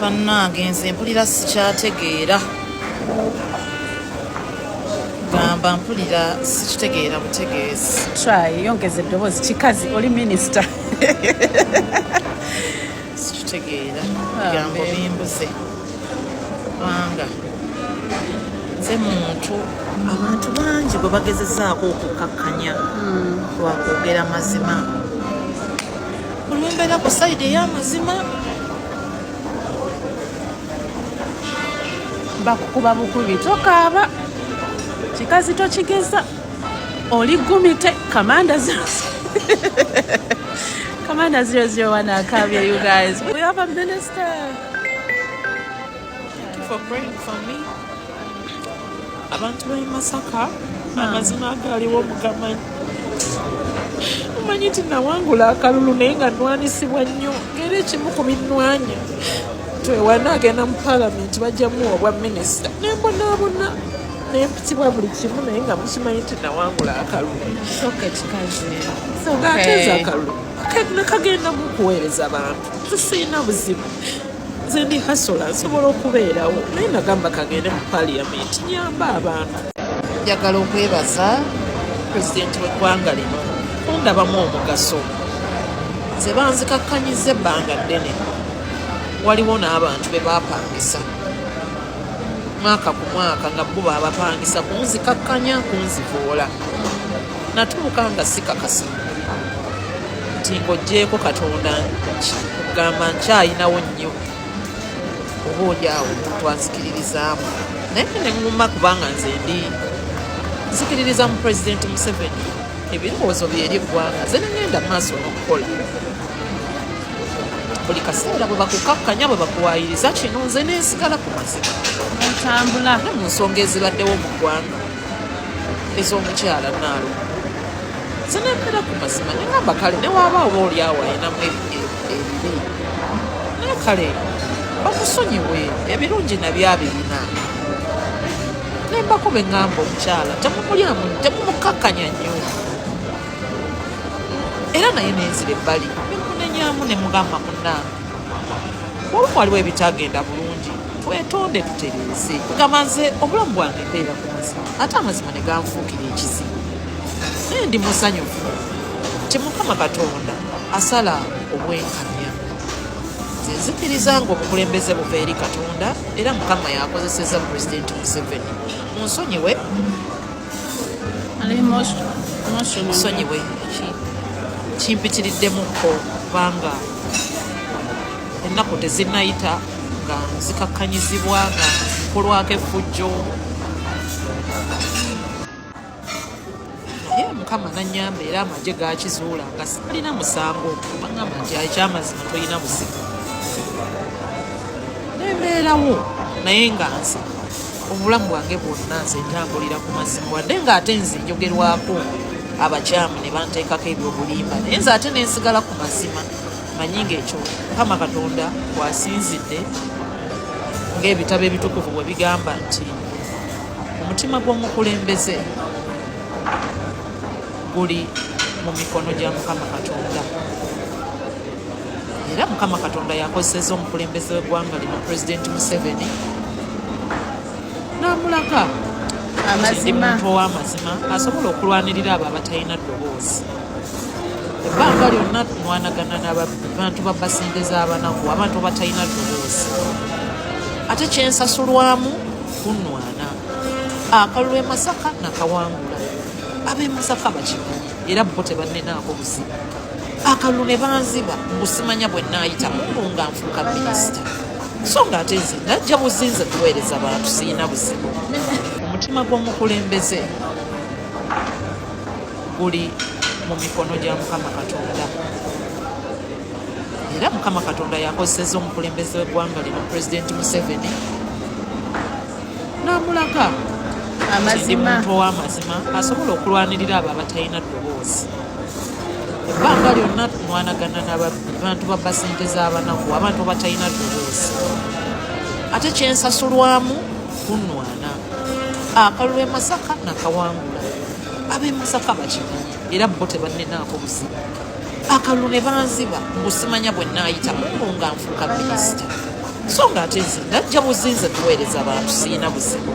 Bannange, nze mpulira sikyategeera. Gamba mpulira sikitegeera butegeezi. Try, yongeza eddoboozi, kikazi, oli minisita. Sikitegeera, bigambo bimbuze, kubanga nze muntu abantu bangi gwe bagezezaako okukakkanya lwakwogera mazima. Olwembeera ku side ey'amazima, bakukuba bukubi. Tokaaba, kikazi, tokigeza, oli gumite. Kamanda zero, Kamanda 001 akaabye. You guys, we have a minister. Thank you for praying for me. Abantu b'e Masaka, amazima agaliwo mugamanyi. Omanyi nti nawangula akalulu, naye nga nwanisibwa nnyo, ngaera ekimu ku binnwanya twewana agenda mu Paalamenti bajjamu obwa minisita, nembonaabona nempitibwa buli kimu, naye nga mukimanyi nti nawangula akalulu. Okay, kikazi. Ng'ate nze akalulu nakagenda mu kuweereza bantu, nze sirina buzibu, nze ndi hustler, nsobola okubeerawo, naye nagamba kagende mu Paaliyamenti nyamba abantu. Njagala okwebaza Pulezidenti w'eggwanga lino kundabamu omugaso. Nze banzikakkanyiza ebbanga ddene, waliwo n'abantu be baapangisa mwaka ku mwaka nga bo baabapangisa kunzikakkanya, kunzivoola. Natuuka nga sikakasa nti ng'oggyeeko Katonda, kugamba nkyayinawo nnyo, oba oli awo omuntu anzikiririzaamu, naye ne ŋŋuma kubanga nze ndi nzikiririza mu Pulezidenti Museveni, ebirowoozo byeri eggwanga. Nze ne ŋŋenda mu maaso n'okukola. Buli kaseera bwe bakukakkanya, bwe bakuwaayiriza kino, nze nensigala ku mazima. Otambula. Ne mu nsonga ezibaddewo mu ggwanga ez'omukyala Naalo, nze nembeera ku mazima, neŋamba kale newaaba oba oli awo ayinamu ebibi, naye kale bamusonyiwe, ebirungi nabyo abirina. Nembako beŋŋamba omukyala temumulyamu, temumukakkanya nnyo. Era naye nenzira ebbali nemunenyamu, nemugamba, "Munnange, olumu waliwo ebitagenda bulungi, twetonde tutereeze." Kugamba nze obulamu bwange mbeera ku mazima, ate amazima ne ganfuukira ekizibu, naye ndi musanyufu nti Mukama Katonda asala obwenkanya. Nze nzikiriza nga obukulembeze buva eri Katonda, era Mukama yakozeseza Pulezidenti Museveni. Munsonyiwe. Ali emotional. Nsonyiwe, kimpitiriddemuko, kubanga ennaku tezinnayita nga nzikakkanyizibwa, nga nkolwako effujjo, naye Mukama nanyamba era amagye gakizuula nga salina musango. Bagamba nti ekyamazima tolina buzibu, nembeerawo. Naye nga nze obulamu bwange bwonna nze ntambulira ku mazima, wadde ng'ate nze njogerwako abakyamu ne banteekako ebyobulimba, naye nze ate nensigala ku mazima. Manyi ngaekyo Mukama Katonda bw'asinzidde, ng'ebitabo ebitukuvu bwe bigamba nti omutima gw'omukulembeze guli mu mikono gya Mukama Katonda, era Mukama Katonda yakozeseza omukulembeze w'eggwanga lino, Pulezidenti Museveni, n'amulaga nti ndi Amazima. muntu ow'amazima asobola okulwanirira abo abatalina ddoboozi. Ebbanga lyonna tunwanagana n'ababbi, bantu babba sente z'abanaku, abantu abatalina ddoboozi, ate kyensasulwamu kunnwana. Akalulu e Masaka nakawangula, ab'e Masaka bakimanyi, era bo tebannenaako buzibu. Akalulu ne banziba, mbusimanya bwe naayita mumbu nga nfuuka minisita, so nga ate nze najja buzinze kuweereza bantu, siyina buzibu. Omutima gw'omukulembeze guli mu mikono gya Mukama Katonda, era Mukama Katonda yakozeseza omukulembeze w'eggwanga lino, Pulezidenti Museveni, n'amulaga nti ndi Amazima. muntu ow'amazima asobola okulwanirira abo abatalina ddoboozi. Ebbanga lyonna tunwanagana n'ababbi, bantu babba sente z'abanaku, abantu abatalina ddoboozi, ate kyensasulwamu kunnwana. Akalulu e Masaka nakawangula, ab'e Masaka bakimanyi, era bo tebannenaako buzibu. Akalulu ne banziba, mbusimanya bwe naayita mumbu nga nfuuka minisita. So nga ate nze najja buzinze kuweereza abantu, siina buzibu.